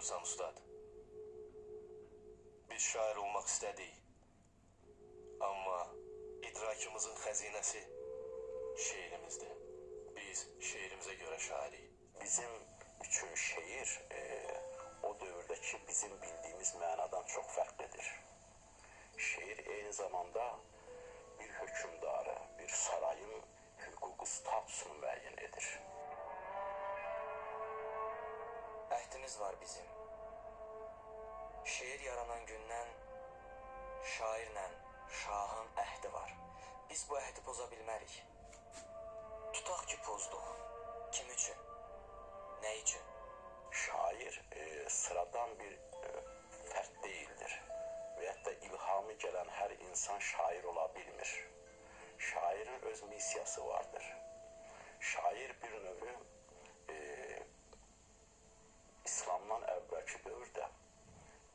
olursan ustad. Biz şair olmaq istədik. Amma idrakımızın xəzinəsi şeirimizdir. Biz şeirimizə görə şairik. Bizim üçün şeir o dövrdəki bizim bildiyimiz mənadan çox fərqlidir. Şeir eyni zamanda bir hökmdarı, bir sarayın hüquqi statusunu müəyyən edir. Əhdimiz var bizim. Şeir yaranan gündən şairlə şahın əhdi var. Biz bu əhdi poza bilmərik. Tutaq ki pozduq. Kim üçün? Nə üçün? Şair sıradan bir fərd deyildir. Və hətta ilhamı gələn hər insan şair ola bilmir. Şairin öz missiyası vardır. Şair bir növ İslamdan əvvəlki dövrdə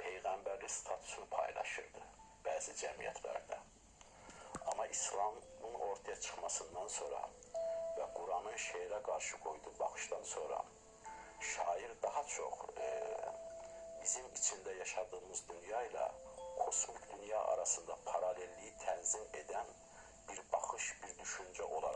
peyğəmbərlik statusunu paylaşırdı bəzi cəmiyyətlərdə. Amma İslamın ortaya çıxmasından sonra və Quranın şeirə qarşı qoyduğu baxışdan sonra şair daha çox bizim içində yaşadığımız dünya ilə kosmik dünya arasında paralelliyi tənzim edən bir baxış, bir düşüncə olaraq